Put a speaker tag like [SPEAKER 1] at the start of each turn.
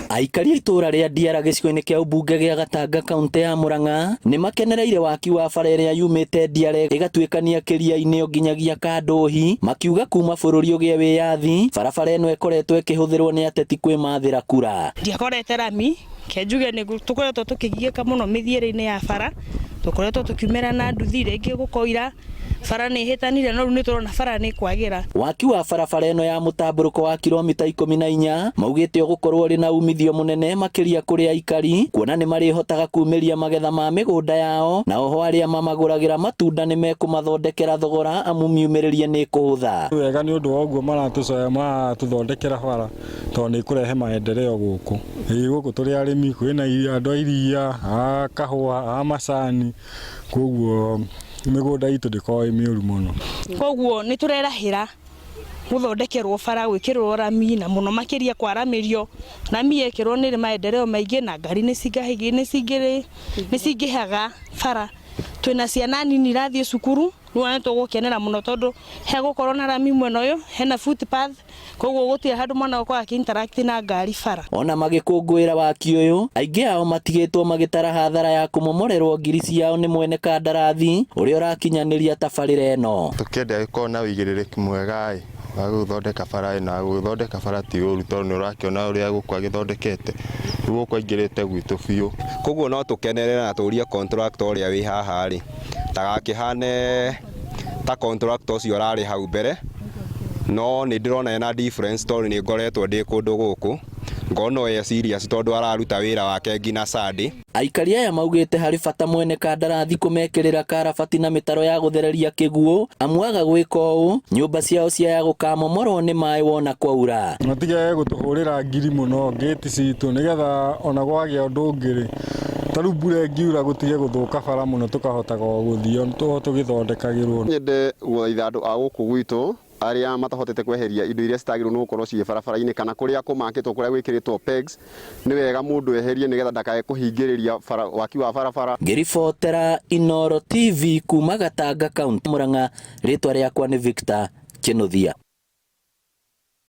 [SPEAKER 1] Aikari a itũũra rĩa Ndiara gĩcigo-inĩ kĩa ũmbunge gĩa Gatanga kaũntĩ ya Murang'a nĩ makenereire waki wa bara ĩrĩa yumĩte Ndiara ĩgatuĩkania Kĩria-inĩ o nginyagia Kandũhi, makiuga kuma bũrũri ũgĩe wĩyathi barabara ĩno ĩkoretwo ĩkĩhũthĩrwo nĩ ateti kwĩmathĩra kura.
[SPEAKER 2] Ndiakorete rami, ke njuge nĩ tũkoretwo tũkĩgiĩka mũno mĩthiĩre-inĩ ya bara, tũkoretwo tũkiumĩra na nduthi rĩngĩ gũkoira. Bara nĩ ĩhĩtanire no rĩu nĩ tũrona bara nĩ ĩkwagĩra.
[SPEAKER 1] Waki wa barabara ĩno ya mũtambũrũko wa kilomita 14 maugĩte ũgũkorwo ũrĩ na umithio mũnene makĩria kũrĩ aikari kuona nĩ marĩhotaga kumĩria magetha ma mĩgũnda yao na oho arĩa mamagũragĩra matunda nĩ mekũmathondekera thogora amu miumĩrĩrie nĩ ĩkũhũtha.
[SPEAKER 3] Nĩ wega nĩ ũndũ wa ũguo maratũcoya maratũthondekera bara tondũ nĩ ĩkũrehe maendeleo gũkũ. Ĩĩ gũkũ tũrĩ arĩmi, kwĩna andũ a iria, a kahũa, a macani. Koguo mĩgũnda itũ ndĩkoragwo ĩ mĩũru mũno.
[SPEAKER 2] Koguo nĩ tũrerahĩra gũthondekerwo bara, gwĩkĩrĩrwo rami na mũno makĩria kwaramĩrio. Rami yekĩrwo nĩ ĩrĩ maendeleo maingĩ na ngari nĩ cingĩhaga bara. Twĩna ciana nini irathiĩ cukuru, rĩu ona nĩ tũgũkenera mũno tondũ hegũkorwo na rami mwena ũyũ, hena footpath. Koguo gũtirĩ handũ mwana agũkorwo akĩ interact na ngari bara.
[SPEAKER 1] Ona magĩkũngũĩra waki ũyũ, aingĩ ao matigĩtwo magĩtara hathara ya kũmomorerwo ngiri ciao nĩ mwene kandarathi ũrĩa ũrakinyanĩria tabarĩra ĩno.
[SPEAKER 4] Tũkĩenda ĩkorwo na ũigĩrĩrĩki mwega ĩ, wa gũthondeka bara ĩno, na gũthondeka bara ti ũru tondũ nĩ ũrakĩona ũrĩa gũkũ agĩthondekete, rĩu gũkũ aingĩrĩte gwitũ biũ.
[SPEAKER 5] Koguo no tũkenerere na tũrie contractor ũrĩa wĩ haha rĩ, ndagakĩhane ta contractor ũcio ũrarĩ hau mbere, no nĩ ndĩrona ena difference tondũ nĩ ngoretwo ndĩ kũndũ gũkũ, ngona ũyũ e serious tondũ araruta wĩra wake nginya Sunday.
[SPEAKER 1] Aikari aya maugĩte harĩ bata mwene kandarathi kũmekĩrĩra karabati na mĩtaro ya gũthereria kĩguũ amu aga gwĩka ũũ nyũmba ciao ciaya gũkamomorwo nĩ maĩ wona kwaura.
[SPEAKER 3] Matige gũtũhũrĩra ngiri mũno ngĩti citũ nĩgetha ona gwagĩa ũndũ ũngĩ rĩ, ta rĩu mbura ĩngiura gũtige gũthũka bara mũno tũkahotaga o gũthiĩ o tũgĩthondekagĩrwo.
[SPEAKER 6] Nyende gũthaitha andũ a gũkũ gwitũ arĩa matahotete kweheria indo iria citagĩrĩirwo nĩ gũkorwo ciĩ barabara-inĩ kana kũrĩa kũmakĩtwo kũrĩa gwĩkĩrĩtwo pegs, nĩ wega mũndũ eherie nĩgetha ndakae kũhingĩrĩria bara, waki wa barabara.
[SPEAKER 1] Ngĩribotera Inooro TV kuma Gatanga County, Murang'a, rĩtwa rĩakwa nĩ Victor Kĩnuthia.